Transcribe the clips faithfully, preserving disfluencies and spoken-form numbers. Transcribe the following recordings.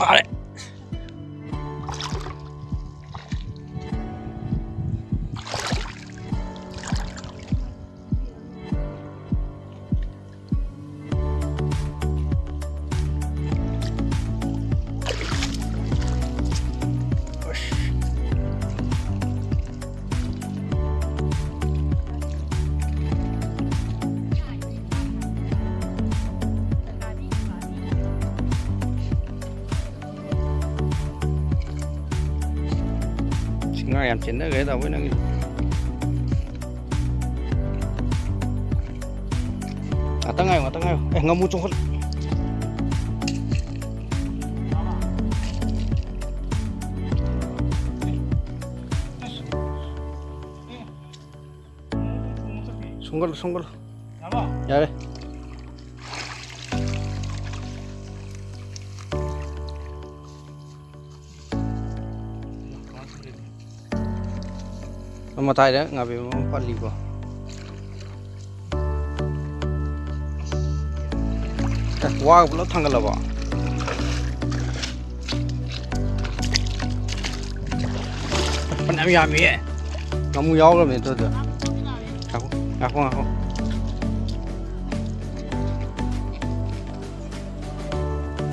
ꯐꯥꯔꯦ꯫ ꯁꯤ ꯉꯥ ꯌꯥꯝ ꯆꯦꯟꯅꯈ꯭ꯔꯦ ꯇꯧꯕ ꯅꯪꯒꯤ꯫ ꯉꯥꯛꯇꯪ ꯉꯥꯏꯌꯣ, ꯉꯥꯛꯇꯪ ꯉꯥꯏꯌꯣ꯫ ꯑꯦ, ꯉꯥꯃꯨ ꯆꯣꯡꯈꯠ꯫ ꯁꯣꯡꯒꯜ, ꯁꯣꯡꯒꯜ꯫ ꯌꯥꯔꯦ꯫ ꯃꯇꯥꯏꯗ ꯉꯥꯕꯦꯝꯃ ꯑꯃ ꯄꯜꯂꯤꯀꯣ꯫ ꯑꯦ, ꯋꯥꯒ ꯄꯨꯂꯞ ꯊꯥꯡꯒꯠꯂꯕꯣ? ꯐꯅꯌꯥꯝ ꯌꯥꯝꯃꯤꯌꯦ꯫ ꯉꯥꯃꯨ ꯌꯥꯎꯈ꯭ꯔꯕꯅꯦ ꯑꯗꯨꯗ꯫ ꯉꯥꯏꯈꯣ, ꯉꯥꯏꯈꯣ, ꯉꯥꯏꯈꯣ꯫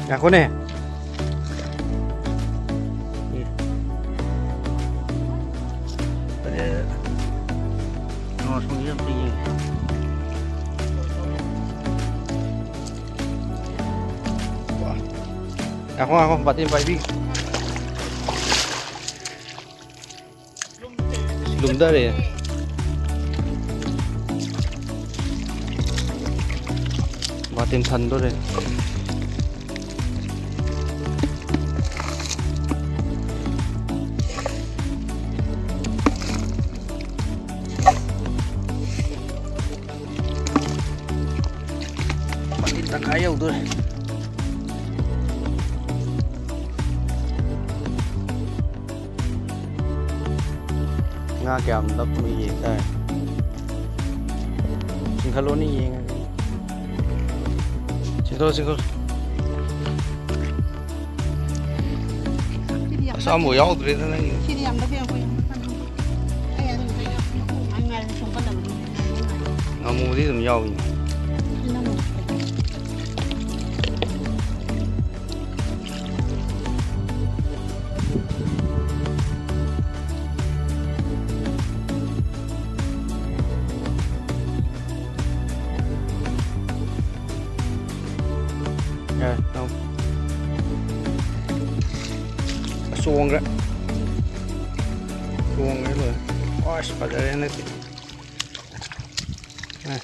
ꯉꯥꯏꯈꯣꯅꯦ꯫ ꯑꯦ꯫ ꯑꯗꯨ ꯑꯁꯣꯝꯒꯤ ꯑꯝꯇ ꯌꯦꯡꯒꯦ꯫ ꯉꯥꯏꯈꯣ, ꯉꯥꯏꯈꯣ, ꯕꯥꯇꯤꯟ ꯄꯥꯏꯕꯤ꯫ ꯂꯨꯝꯗꯔꯦ꯫ ꯕꯥꯇꯤꯟ ꯊꯟꯗꯣꯔꯦ꯫ ꯕꯥꯇꯤꯟ ꯇꯪꯈꯥꯏ ꯌꯧꯗꯣꯔꯦ꯫ ꯉꯥ ꯀꯌꯥꯝ ꯂꯛꯄꯅꯣ ꯌꯦꯡ ꯇꯥꯔꯦ꯫ ꯆꯤꯡꯈꯠꯂꯣꯅꯦ ꯌꯦꯡꯉꯒꯦ꯫ ꯆꯤꯡꯈꯠꯂꯣ, ꯆꯤꯡꯈꯠꯂꯣ꯫ ꯑꯃꯐꯥꯎ ꯌꯥꯎꯗ꯭ꯔꯦꯗ ꯅꯪꯒꯤ꯫ ꯁꯤꯗꯤ ꯌꯥꯝ ꯂꯧꯕ ꯌꯥꯝ ꯀꯨꯏꯅ ꯊꯝꯃꯦ꯫ ꯑꯩ ꯑꯗꯨꯝ ꯉꯥꯏ ꯉꯥꯏ ꯁꯣꯝ ꯀꯜꯂꯕꯅꯤ꯫ ꯉꯥꯃꯨꯗꯤ ꯑꯗꯨꯝ ꯌꯥꯎꯏꯅꯦ꯫ ꯅꯪ ꯌꯥꯔꯦ, ꯇꯧ꯫ ꯑꯁ, ꯆꯣꯡꯈ꯭ꯔꯦ꯫ ꯆꯣꯡꯈ꯭ꯔꯦ, ꯂꯣꯏꯔꯦ꯫ ꯑꯁ, ꯐꯖꯔꯦ ꯍꯟꯗꯛꯇꯤ꯫ ꯑꯦ꯫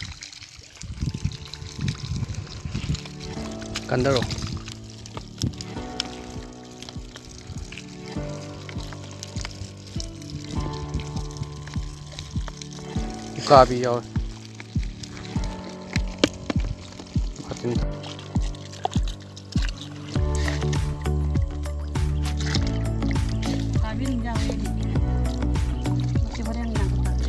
ꯀꯟꯗꯔꯣ꯫ ꯎꯀꯥꯕꯤ ꯌꯥꯎꯔꯦ꯫ ꯃꯈꯥ ꯇꯤꯟ꯫ ꯎꯀꯥꯕꯤ ꯑꯗꯨꯝ ꯌꯥꯎꯔꯦ ꯑꯩꯗꯤ꯫ ꯃꯁꯤ ꯍꯣꯔꯦꯟ ꯅꯨꯡꯗꯥꯡ ꯎꯀꯥꯕꯤ꯫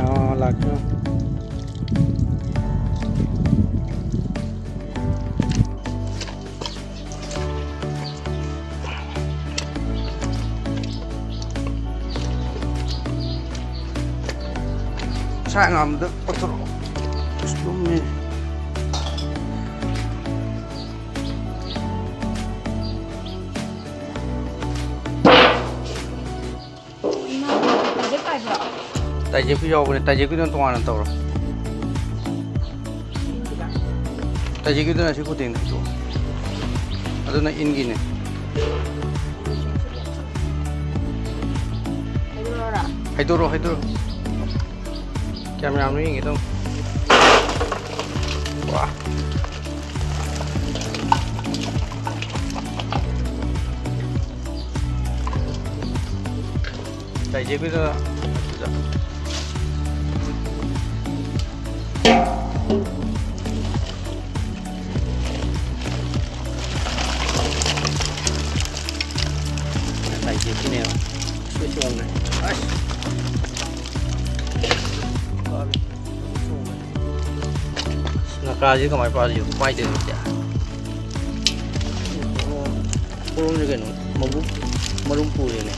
ꯑꯥ, ꯂꯥꯛꯀꯅꯨ꯫ ꯁꯥ ꯉꯥꯝꯗ ꯄꯨꯊꯣꯔꯛꯑꯣ꯫ ꯑꯁ, ꯂꯨꯝꯃꯦ꯫ ꯇꯥꯏꯖꯦꯞꯀꯤ ꯌꯥꯎꯕꯅꯦ, ꯇꯥꯏꯖꯦꯞꯀꯤꯗꯨꯅ ꯇꯣꯉꯥꯟꯅ ꯇꯧꯔꯣ꯫ ꯇꯥꯏꯖꯦꯞꯀꯤꯗꯨꯅ ꯑꯁꯤ ꯈꯨꯇꯦꯡꯗ ꯍꯩꯗꯣꯛꯑꯣ꯫ ꯑꯗꯨꯅ ꯏꯟꯒꯤꯅꯦ꯫ ꯍꯩꯗꯣꯔꯛꯑꯣ, ꯍꯩꯗꯣꯔꯛꯑꯣ꯫ ꯀꯌꯥꯝ ꯌꯥꯝꯅꯣ ꯌꯦꯡꯒꯦ ꯇꯧꯅꯤ꯫ ꯋꯥ꯫ ꯇꯥꯏꯖꯦꯞꯀꯤꯗꯣ ꯑꯗꯨꯗ꯫ ꯇꯥꯏꯖꯦꯞꯀꯤꯅꯦꯕ꯫ ꯂꯣꯏ ꯆꯣꯡꯈ꯭ꯔꯦ꯫ ꯑꯁ꯫ ꯉꯀ꯭ꯔꯥꯁꯦ ꯀꯃꯥꯏꯅ ꯐꯥꯁꯤꯒꯦ? ꯀꯃꯥꯏꯅ ꯇꯧꯔꯤꯅꯣ ꯁꯤꯗꯤ? ꯄꯣꯔꯣꯝꯁꯦ ꯀꯩꯅꯣ, ꯃꯕꯨꯛ ꯃꯔꯨꯝ ꯄꯨꯔꯦꯅꯦ꯫